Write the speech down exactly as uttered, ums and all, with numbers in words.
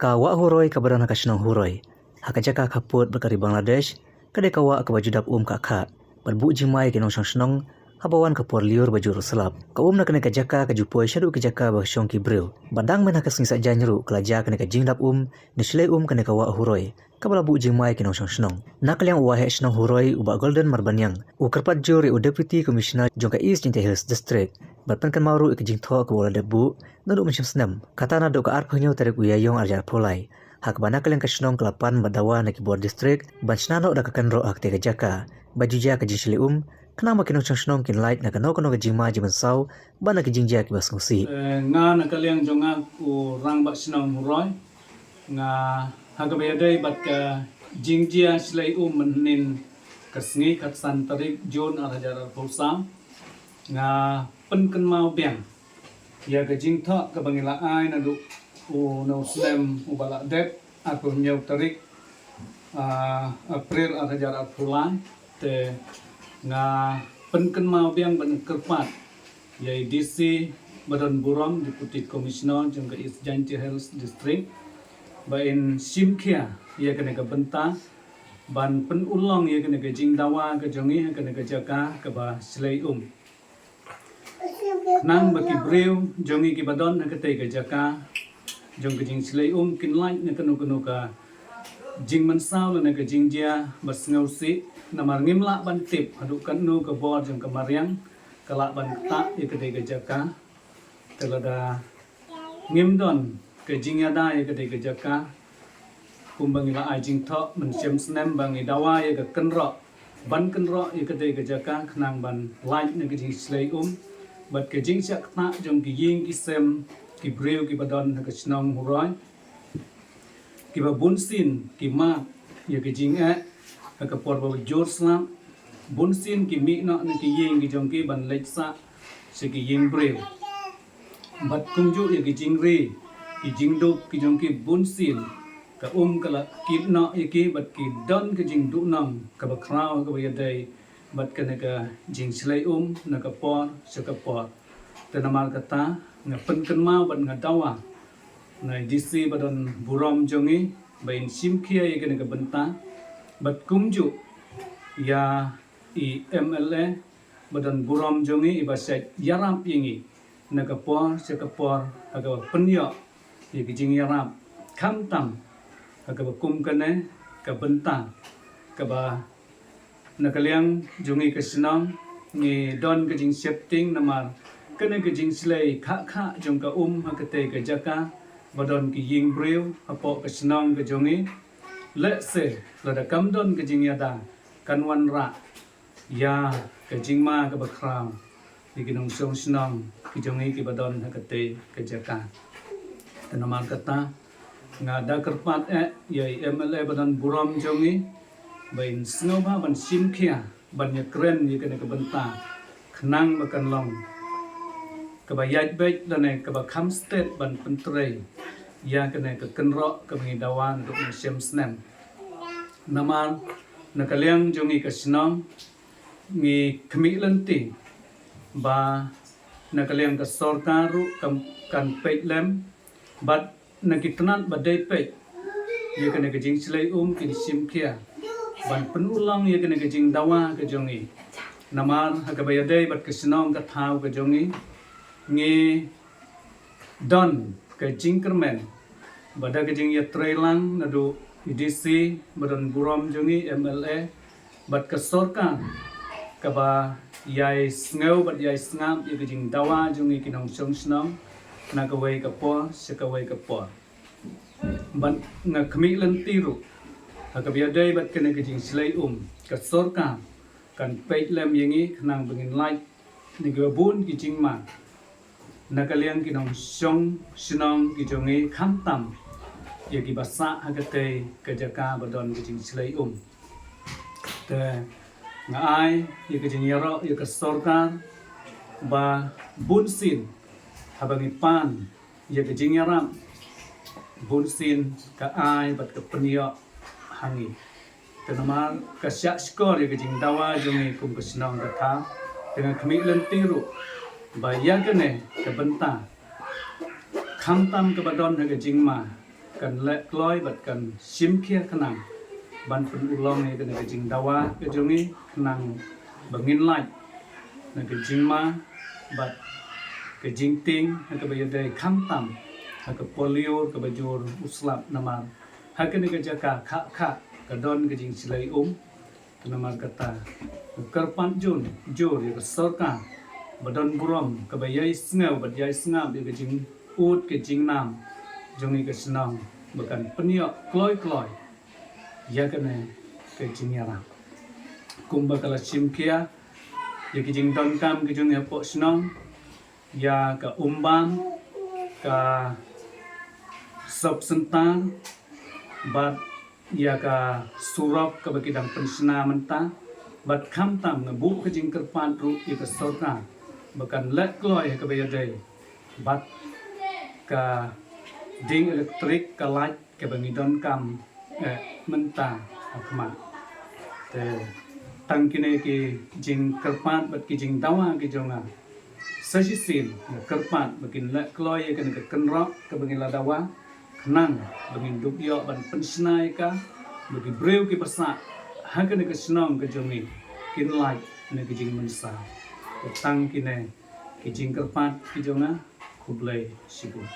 Ka Wah Huroi kaba don ha ka shnong Huroi, ha ka jaka khappud bad ka ri Bangladesh, ka dei ka wah kaba ju dap um khah khah bad buh jingma ïa ki nongshong shnong haba wan ka por lyiur ba jur slap. Ka um na kane ka jaka ka ju poi shaduh ki jaka ba shong ki briew. Bad dang mynha ka sngi Saitjaiñ ruh ka la jia kane ka jingdap um ne shlei um kane ka Wah Huroi, kaba la buh jingma ïa ki nongshong shnong. Na ka liang u Waheh Shnong Huroi u Bah Golden Marbaniang u kyrpad jur ïa u Deputy Commissioner jong ka East Jaintia Hills District bad pynkynmaw ruh ïa ka jingthoh kaba u la dep buh naduh mynshem snem, kata naduh ka arphew hynñiew tarik u Ïaïong arhajar arphew lai, ha kaba na ka liang ka shnong ka la pan bad dawa na ki bor district ban shna noh da ka kynroh ha katei ka jaka ba ju jia ka jingshlei um, khnang ba ki nongshong shnong kin lait na kano kano ka jingma jingmynsaw bad na ki jingjia kiba sngewsih. Eh, nga na ka liang jong nga u Rangbah Shnong Huroi, nga ha kaba ïadei bad ka jingjia shlei um mynhynnin ka sngi khatsan tarik Jun arhajar arphew saw, nga pynkynmaw biang ïa ka jingthoh kaba ngi la ai naduh u, na u snem uba la dep, arphew hynñiew tarik, ah, April arhajar arphew lai. Te nga pynkynmaw biang bad nga kyrpad ïa i D C ba don burom, Deputy Commissioner jong ka East Jaintia Hills District, ba in shim khia ïa kane ka bynta ban pynurlong ïa kane ka jingdawa ka jong ngi ha kane ka jaka kaba shlei um, khnang ba ki briew jong ngi kiba don ha katei ka jaka jong ka jingshlei um kin lait na kano kano ka jingmynsaw lane ka jingjia ba sngewsih. Namar ngim lah ban tip haduh katno ka bor jong ka mariang ka lah ban ktah ïa katei ka jaka. Te lada ngim don ka jingïada ïa katei ka jaka, kumba ngi la ai jingthoh mynshem snem, ba ngi dawa ïa ka kynroh, ban kynroh ïa katei ka jaka khnang ban lait na ka jingshlei um bad ka jingshah ktah jong ki ïing ki sem ki briew kiba don ha ka shnong Huroi, kiba bunsien ki mad ïa ka jingeh ha ka por ba jur slap, bunsien ki mih noh na ki ïing ki jong ki ban leit sah sha ki ïing briew. Bad kumjuh ïa ki jingri, ki jingdup ki jong ki bunsien, ka um ka la kit noh ïa ki bad ki don ka jingduhnong kaba khraw kaba ïadei bad kane ka jingshlei um na ka por sha ka por. Te namar kata nga pynkynmaw bad nga dawa na i D C ba don burom jong ngi ba in shim khia ïa kane ka bynta bad kumjuh ïa i M L A ba don burom jong ngi iba shait ïarap ïa ngi na ka por sha ka por ha kaba pynïoh ïa ki jingïarap, khamtam ha kaba kum kane ka bynta kaba na ka liang jong ngi ka shnong ngi don ka jingsheptieng namar kane ka jingshlei khah khah jong ka um ha katei ka jaka ba don ki ïing briew hapoh ka shnong ka jong ngi. Lehse lada kam don ka jingïada kan wanrah ïa ka jingma kaba khraw ïa ki nongshong shnong ki jong ngi kiba don ha katei ka jaka. Te namar kata nga da kyrpad eh ïa i M L A ba don burom jong ngi ba in sngewbha ban shim khia ban ïakren ïa kane ka bynta khnang ba kan long kaba ïaid beit lane kaba kham stet ban pyntrei ïa kane ka kynroh kaba ngi dawa naduh mynshem snem. Namar na ka liang jong ngi ka shnong ngi khmih lynti ba na ka liang ka sorkar ruh kan, kan peit lem bad na ki tnat ba dei peit ïa kane ka jingshlei um kin shim khia ban pynurlong ïa kane ka jingdawa ka jong ngi. Namar ha kaba ïadei bad ka shnong ka thaw ka jong ngi, ngi don ka jingkyrmen ba da ka jingïatreilang naduh i D C ba don burom jong ngi, M L A bad ka sorkar kaba ïai sngew bad ïai sngap ïa ka jingdawa jong ngi ki nongshong shnong na kawei ka por sha kawei ka por. Bad nga khmih lynti ruh ha kaba ïadei bad kane ka jingshlei um ka sorkar kan peit lem ïa ngi khnang ba ngin lait na kiba bun ki jingma na ka liang ki nongshong shnong ki jong ngi khamtam ïa kiba sah ha katei ka jaka ba don ka jingshlei um. Te nga ai ïa ka jingïaroh ïa ka sorkar ba bunsien haba ngi pan ïa ka jingïarap bunsien ka ai bad ka pynïoh ha ngi. Te namar ka shah shkor ïa ka jingdawa jong ngi kum ka shnong ka thaw, te nga khmih lynti ruh ba ïa kane ka bynta khamtam kaba don ha ka jingma kan leh kloi bad kan shim khia khnang ban pynurlong ïa kane ka jingdawa ka jong ngi khnang ba ngin lait na ka jingma bad ka jingtieng ha kaba ïadei khamtam ha ka polio kaba jur u slap namar ha kane ka jaka kha kha ka don ka jingshlei um. Namar kata, u kyrpad jur, jur ïa ka sorkar ba don burom kaba ïai sngew bad ïai sngap ïa ka jingud ka jingnam jong ngi ka shnong ba kan pynïoh kloi kloi ïa kane ka jingïarap. Kumba ka la shim khia ïa ka jingdonkam ka jong ngi hapoh shnong, ïa ka umbam, ka sop sentar bad ïa ka surok kaba ki dang pynshna mynta bad khamtam nga buh ka jingkyrpad ruh ïa ka sorkar ba kan leh kloi ha kaba ïadei bad ka ding elektrik ka light kaba ngi donkam eh, mynta ha khmat. Te tang kine ki jingkyrpad bad ki jingdawa ki jong nga sa shisien nga kyrpad ba kin leh kloi ïa kane ka kynroh kaba ngi la dawa khnang ba ngin dup ïoh ban pynshna ïa ka ba ki briew ki ba sah ha kane ka shnong ka jong ngi kin lait na ka jingmynsaw. Te tang kine ki jingkyrpad ki jong nga. Khublei shibun.